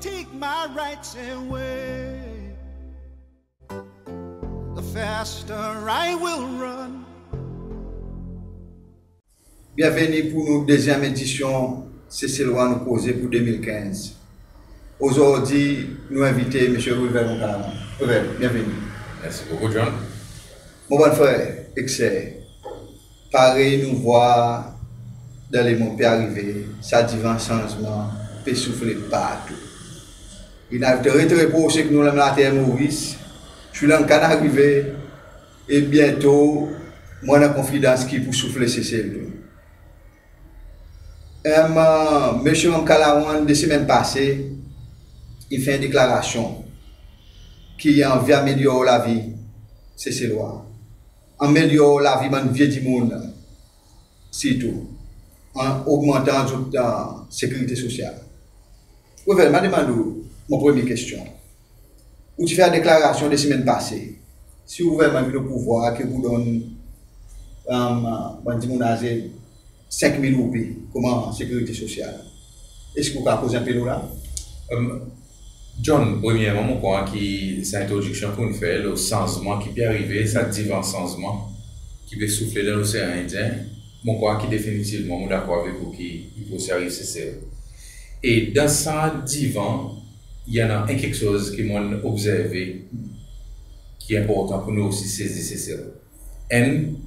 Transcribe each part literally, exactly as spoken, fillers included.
Take my rights away. The faster I will run. Byenveni pour nou dezyenm edisyon Seselwa nou koze pour de mil kenz. Ozordi nou envite Msye Revel Ramkalawan. Revel, byenveni. Mersi bokou, John. Mon bann frer ek ser, parey nou vwar dan lemonn pe arive, sa divan sanzman pe soufle partou. I annan tre, tre pros ek nou dan later Moris, Sri Lanka in arive, e byento mon annan konfidans ki i pou soufle Sesel tou. Em, Msye Ramkalawan, de semenn pase, i fer en deklarasyon ki i anvi amelyor lavi Seselwa, amelyor lavi bann vye dimoun, sirtou an ogmantan zot, e, sekirite sosyal. Revel, mon a demann ou mon premye kestyon. Ou ti fer deklarasyon de semenn pase, si ou gouvernman vin o pouvwar, ki ou pou donn, em, bann dimoun aze senk mil roupi konman sekirite sosyal. Eski ou kapab koz en pe lo la? Em, John, premyerman, mon krwar ki sa entrodiksyon ki ou'n fer lo sanzman ki pe arive, sa divan sanzman ki pe soufle dan Losean Endyen, mon krwar ki definitivman mon dakor avek ou ki i pou osi ariv Sesel. E dan sa divan, i annan en keksoz ki mon'n obzerve ki enportan pour nou osi sezi Sesel. Enn,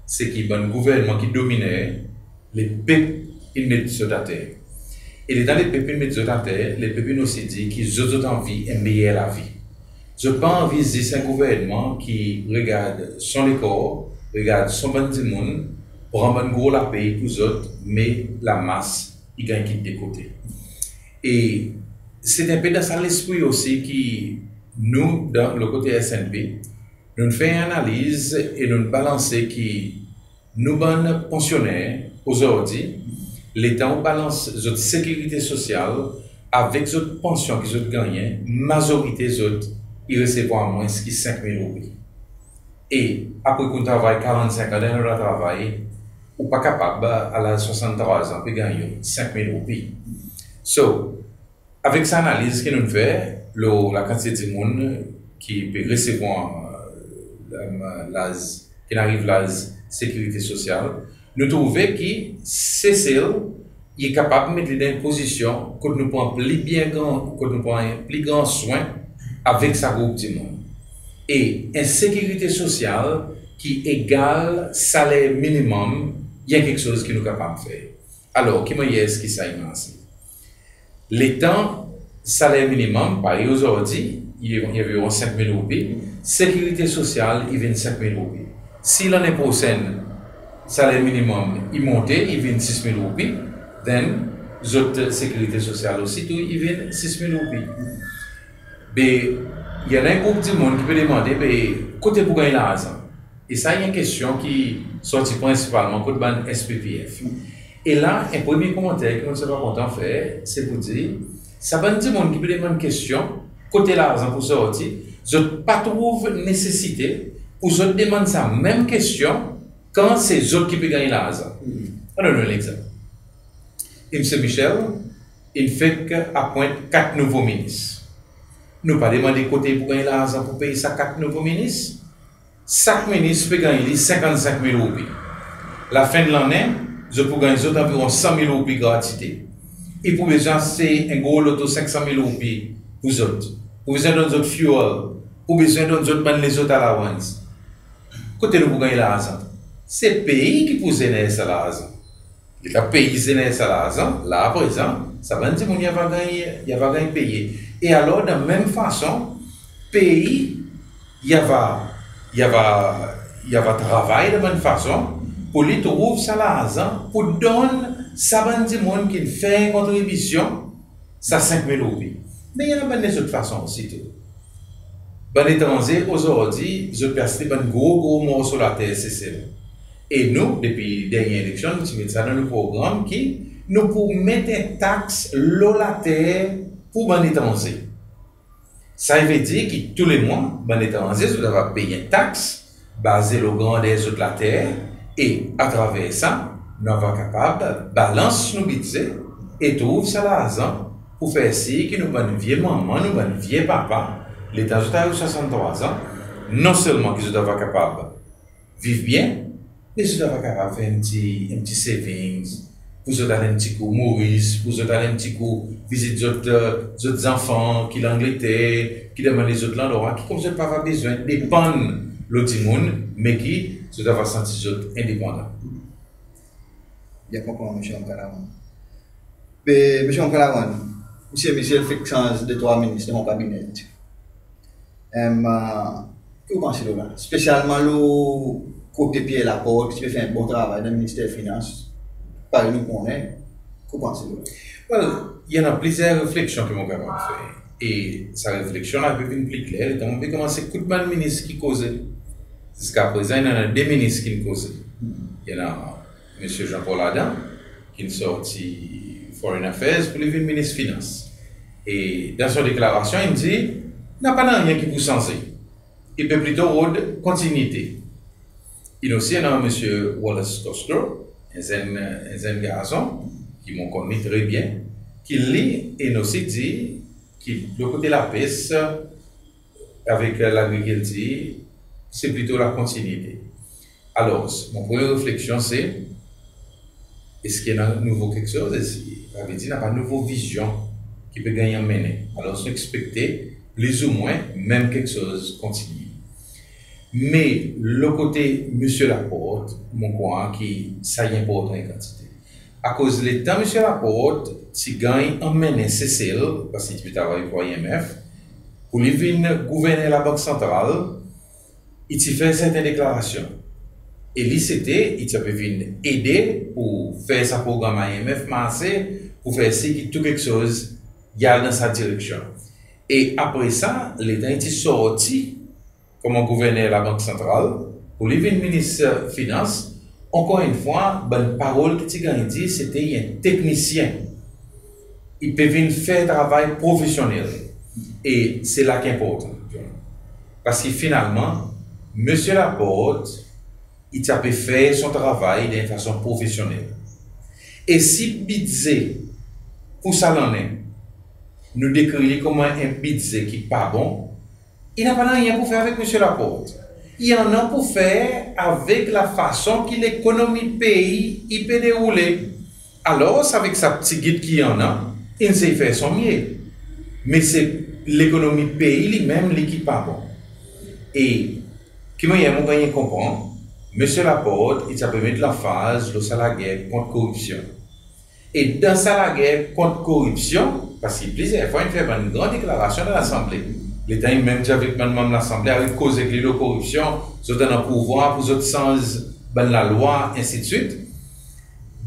se ki bann gouvernman ki dominer, lepep in met zot ater. E letan lepep in met zot ater, lepep in osi dir ki zot, zot anvi en meyer lavi. Zot pa anvi zis en gouvernman ki regard son lekor, regard son bann dimoun, pran bann gro lapey pour zot, me lamas i ganny kit de kote. E se en pe dan sa lespri osi ki nou, dan lo kote S N P, nou'n fer en analiz e nou'n balanse ki nou bann pansyoner ozordi, letan ou balans zot sekirite sosyal avek zot pansyon ki zot gannyen, mazorite zot i resevwar mwens ki senk mil roupi. E apre ki ou'n travay karannsenk an dan en lotravay, ou pa kapab, a laz swasanntrwa an, pe ganny senk mil roupi. So, avek sa analiz ki nou'n fer lo lakantite dimoun ki pe resevwar, e, laz, ki'n ariv laz sekirite sosyal, nou trouve ki Sesel i kapab met li dan en pozisyon kot nou pran pli byen gran, kot nou pran en pli gran swen avek sa group dimoun. E en sekirite sosyal ki egal saler minimum, i en keksoz ki nou kapab fer. Alor, ki mannyer eski sa i marse? Letan saler minimum, parey ozordi, i, i anviron senk mil roupi, sekirite sosyal i vin senk mil roupi. Si lannen prosenn saler minimum i monte, i vin sis mil roupi, then zot sekirite sosyal osi tou i vin sis mil roupi. Be, i annan en group dimoun ki pe demande, be, kote pou ganny larzan? E sa i en kestyon ki sorti prensipalman kot bann S P P F. E la, en premye komanter ki mon ti a kontan fer, se pour dir, sa bann dimoun ki pe demann kestyon, kote larzan pou sorti, zot pa trouv nesesite pour zot demann sa menm kestyon kan se zot ki pe ganny larzan. Annou donn en legzanp. Msye Michel in fek apwent kat nouvo minis. Nou pa demande kote i pou ganny larzan pour pey sa kat nouvo minis. Sak minis pe ganny li senkannsenk mil roupi. Lafen lannen, zot pou ganny zot anviron san mil roupi gratwite. I pou bezwen aste en gro loto senksan mil roupi pour zot. Pou bezwen donn zot fuel. Pou bezwen donn zot bann lezot allowance. Kote nou pou ganny larzan? Se pei ki pou zener sa larzan. Letan pei zener sa larzan, la aprezan, sa bann dimoun i ava ganny, i ava ganny peye. E alor, dan menm fason, pei i ava, i ava, i ava travay dan bann fason pour li trouv sa larzan pour donn sa bann dimoun ki'n fer kontribisyon sa senk mil roupi. Me i annan bann lezot fason osi tou. Bann etranze ozordi, zot pe aste bann gro, gro morso later Sesel. E nou, depi dernyen eleksyon, nou ti met sa dan nou progranm ki nou pou met en taks lo later pour bann etranze. Sa i vedir ki tou le mwan, bann etranze, zot ava pey en taks, baze lo grander zot later, e atraver sa, nou ava kapab balans nou bidze e trouv sa larzan pour fer sir ki nou bann vye manman, nou bann vye papa, letan zot ariv swasanntrwa an, non selman ki zot ava kapab viv byen, me zot ava kapab fer en pti, en pti savings, pour zot al en pti kou Moris, pour zot al en pti kou vizit zot, zot zanfan ki Langleter, ki dan bann lezot landrwa, ki konmsi zot pa ava bezwen depann lo dimoun, me ki zot ava santi zot endepandan. Byen konpran, Msye Ramkalawan. Be, Msye Ramkalawan, Msye Michel fek sanz de trwa minis dan son kabinet. Em, ki ou panse lo la? Spesyalman lo kote Pierre Laporte, ki ti pe fer en bon travay dan Minister Finans, parey nou konnen, ki ou panse lo la? Well, i annan plizyer refleksyon ki mon kapab fer. E sa refleksyon la pe vin pli kler letan mon pe konmans ekout bann minis ki koze. Ziska prezan, i annan de minis ki'n koze. I annan Msye Jean-Paul Adam, ki'n sorti Foreign Affairs pour li vin Minis Finans. E dan son deklarasyon, in dir, napa nanryen ki pou sanze. I pe plito rod kontinyite. I osi annan Msye Wallace Cosgrow, en zenn, en zenn garson, ki mon konn li tre byen, ki li, in osi dir ki lo kote lapes, avek lagrikiltir, se plito la kontinyite. Alor, mon premye refleksyon se, eski i annan nouvo keksoz isi? Sa vedir napa nouvo vizyon ki pe ganny anmennen. Alor, nou ekspekte plizoumwen menm keksoz kontinyen. Me lo kote Msye Laporte, mon krwar ki sa i enportan en kantite. Akoz letan Msye Laporte ti ganny anmennen Sesel, paski i ti pe travay pour I M F, pour li vin gouverner Labank Santral, i ti fer serten deklarasyon. E li sete, i ti pe vin ede pour fer sa progranm I M F marse, pour fer sir ki tou keksoz i al dan sa direksyon. E apre sa, letan i ti sorti konman gouverner Labank Santral, pour li vin Minis Finans, ankor enn fwa, bann parol ki ti ganny dir, sete i en teknisyen. I pe vin fer travay profesyonnel. E se la ki enportan. Paski finalman, Msye Laporte, i ti pe fer son travay dan en fason profesyonnel. E si bidze pour sa lannen, nou dekrir li konman en bidze ki pa bon, i napa nanryen pour fer avek Msye Laporte. I annan pour fer avek lafason ki lekonomi pei i pe deroule. Alor, avek sa pti git ki i annan, in sey fer son mye. Me se lekonomi pei li menm li ki pa bon. E ki mannyer mon ganny konpran, Msye Laporte, i ti pe met lanfaz lo sa lager kont koripsyon. E dan sa lager kont koripsyon, paski plizyer fwa in fer bann gran deklarasyon dan Lasanble. Letan i menm ti avek bann manm Lasanble, aret koz ek li lo koripsyon, zot annan pouvwar pour zot sanz bann lalwa, ensidswit.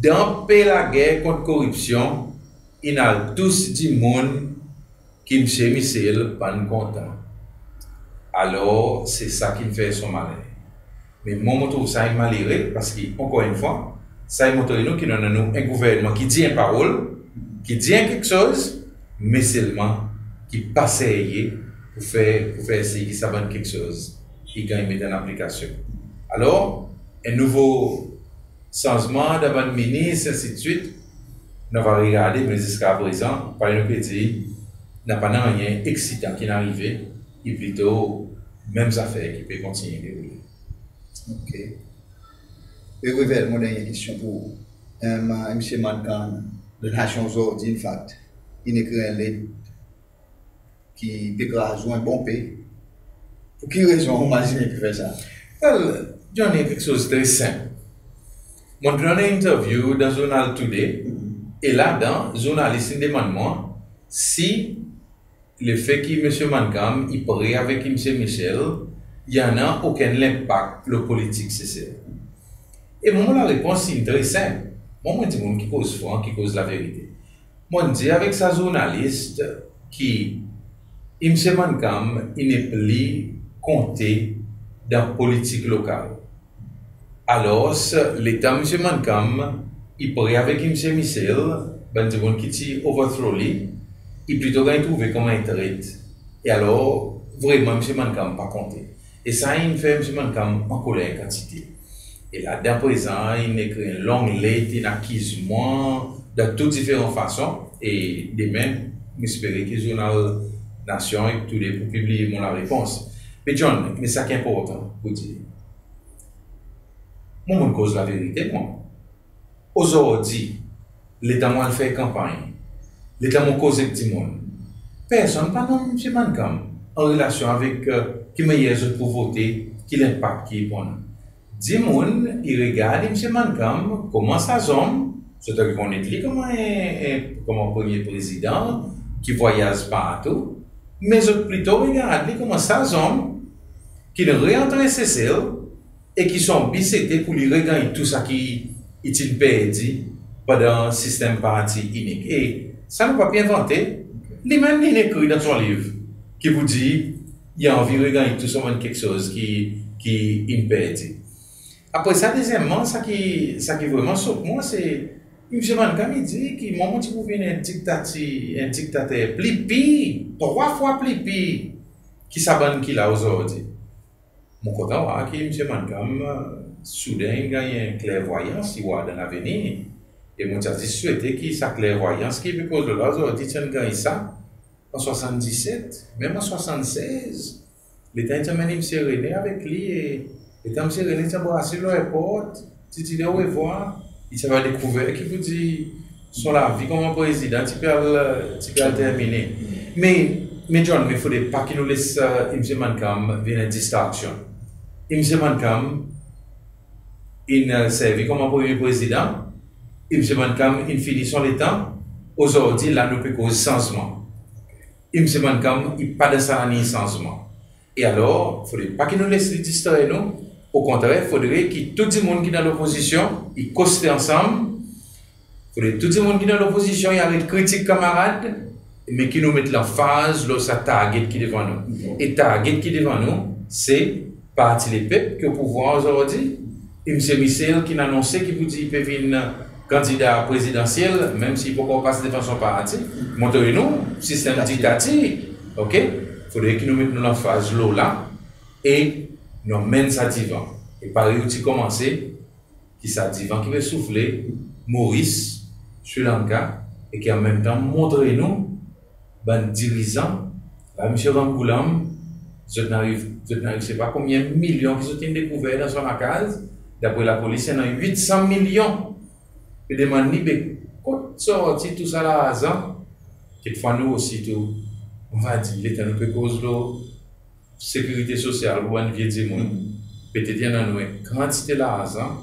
Dan pe lager kont koripsyon, in al tous dimoun ki Msye Michel pa'n kontan. Alor, se sa ki'n fer son maler. Me mwan, mon trouv sa i malere, paski, ankor enn fwa, sa i montre nou ki nou annan nou en gouvernman ki dir en parol, ki dir en keksoz, me selman ki pa serye pour fer, pour fer sir ki sa bann keksoz i ganny met an aplikasyon. Alor, en nouvo sanzman dan bann minis, ensidswit, nou ava regarde, me ziska prezan, parey nou pe dir, napa nanryen eksitan ki'n arive, i plito menm zafer ki pe kontinyen deroule. OK. E Revel, mon dernyen kestyon pour ou. Em, Msye Mancham, dan Lasyon Ozordi, in fakt, in ekri en let ki pe kraz ou en bon pe. Pour ki rezon ou mazinen i pe fer sa? Well, Johnny, keksoz tre senp. Mon donn en interview dan zournal Today, e ladan, zournalis in demann mwan si lefe ki Msye Mancham i pre avek Msye Michel, i annan okenn lenpak lo politik Sesel. E mwan, mon larepons in tre senp. Mwan, mon dimoun ki koz fran, ki koz laverite. Mon dir avek sa zournalis ki Msye Mancham i nepli konte dan politik lokal. Alor, letan Msye Mancham i pre avek Msye Michel, bann dimoun ki ti overthrow li, i plito ganny trouve konman en tret. E alor, vreman, Msye Mancham pa konte. E sa in fer Msye Mancham ankoler kantite. E ladan prezan, in ekri en long let, in akiz mwan dan tou diferan fason. E demen, Mon espere ki zournal Nasyon ek Today pou pibliye mon larepons. Me John, me sa ki enportan pou dir, mon, mon koz laverite, mon. Ozordi, letan mon al fer kanpanny, letan mon koz ek dimoun, personn pa nonm Msye Mancham an relasyon avek, e, ki mannyer zot pou vote, ki lenpak ki i pou annan. Dimoun i regard Msye Mancham konman sa zonm, zot rekonnet li konman en, en, konman premye prezidan ki vwayaz partou, me zot plito regard li konman sa zonm ki'n reantre Sesel e ki son bi sete pou li reganny tou sa ki i ti'n perdi pandan sistenm parti inik. E sa nou pa pe envante, li menm li'n ekri dan son liv ki pou dir i anvi reganny tou son bann keksoz ki, ki in perdi. Apre sa, dezyenmman, sa ki, sa ki vreman sot mwan, se Msye Mancham i dir ki mwan mon ti pou vin en diktati, en diktater pli pir, trwa fwa pli pir ki sa bann ki la ozordi. Mon kontan war ki Msye Mancham, e, souden in ganny en klervwayans, i war dan lavenir. E mon ti a zis swete ki sa klervwayans ki i pe koz lo la ozordi, ti in ganny sa an swasanndiset, menm an swasannsez. Letan i ti anmenn Msye Rene avek li, e letan Msye Rene ti anbras li lo erport, ti dir li orevwar, i ti ava dekouver ki pou dir son lavi konman prezidan ti pe al, ti pe al termine. Me, me John, me fodre pa ki nou les, e, Msye Mancham vin en distraksyon. Msye Mancham in, e, servi konman premye prezidan, Msye Mancham in fini son letan, ozordi la nou pe koz sanzman. Msye Mancham i pa dan sa laliny sanzman. E alor, fodre pa ki nou les li distrer nou. Okontrer, fodre ki tou dimoun ki dan lopozisyon i koste ansanm. Fodre tou dimoun ki dan lopozisyon i aret kritik kanmarad, me ki nou met lanfaz lo sa target ki devan nou. E target ki devan nou, se Parti Lepep ki o pouvwar ozordi. Msye Michel ki'n anonse ki pou dir i pe vin kandida prezidansyel, menm si i pa ankor pas devan son parti, montre nou sistenm diktatir, ok? Fodre ki nou met nou lanfaz lo la e nou anmenn sa divan. E parey ou ti konmanse, ki sa divan ki pe soufle Moris, Sri Lanka, e ki anmenmtan montre nou bann dirizan, la Msye Ramgoolam, zot in ariv, zot in ariv sepa konbyen milyon ki zot in dekouver dan son lakaz, dapre lapolis i annan wit san milyon. Pe demann li, be kot sorti tou sa larzan? Kekfwa nou osi tou, mon ava dir, letan nou pe koz lo sekirite sosyal pour bann vye dimoun, petet i annan nou en kantite larzan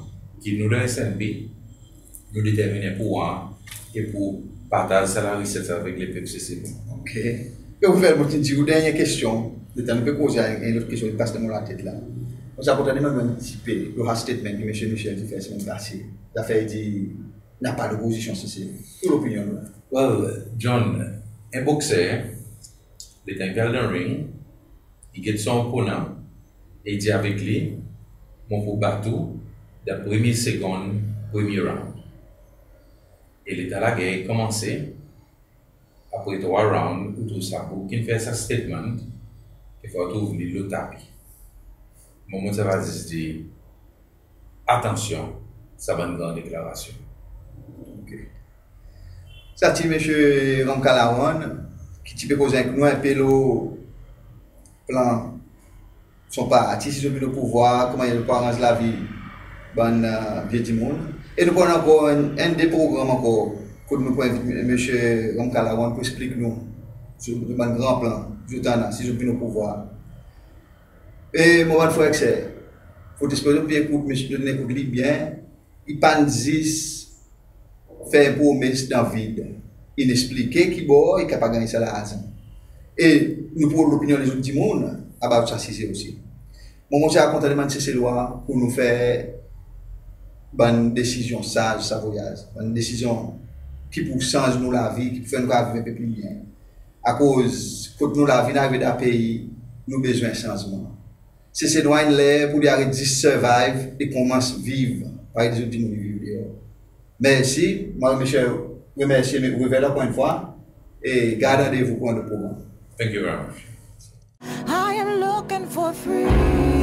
ki nou dan S N P, nou determinen pour war e pour partaz sa larises avek lepep Seselwa. Ok. Be ou fer mon ti dir ou dernyen kestyon, letan nou pe koze, en lot kestyon ki pas dan mon latet la. Mon ti a kontan demann ou en pti pe lo sa statement ki Msye Michel ti fer semenn pase. Zafer i dir napa lopozisyon Sesel. Ki lopinyon ou la? Well, John, en bokser, letan i pe al dan ring, i get son oponan e i dir avek li, mon pou bat ou dan premye segonn premye round. E letan lager i konmanse, apre trwa round, ou trouv sa boug ki'n fer sa statement, kekfwa ou trouv li lo tapi. Mwan mon ti ava zis dir, atansyon sa bann gran deklarasyon. Ok. Sa ti Msye Ramkalawan ki ti pe koz avek nou en pe lo plan son parti, si zot vin o pouvwar, konman i pou aranz lavi bann, e, vye dimoun. E nou pou annan ankor enn, enn de progranm ankor kot nou pou envit Msye Ramkalawan pou eksplik nou sou bann gran plan zot annan si zot vin o pouvwar. E mon bann frer ek ser, fodre zot byen ekout, msye, zot ekout li byen, i pa'n zis fer promes dan vid. In eksplike ki bor i kapab ganny sa larzan. E nou pou rod lopinyon lezot dimoun about sa size osi. Mwan mon ti a kontan demann Seselwa pour nou fer bann desizyon saz sa vwayaz, bann desizyon ki pou sanz nou lavi, ki pou fer nou kapab viv en pe pli byen. Akoz kot nou lavi in arive dan pei, nou bezwen sanzman. Seselwa in ler pour li aret zis survive e konmans viv parey lezot dimoun i viv deor. Mersi, mon a remersye, remersye, me ou rever la ankor enn fwa e gard randevou pour enn lot progranm. Thank you very much. I am looking for freedom.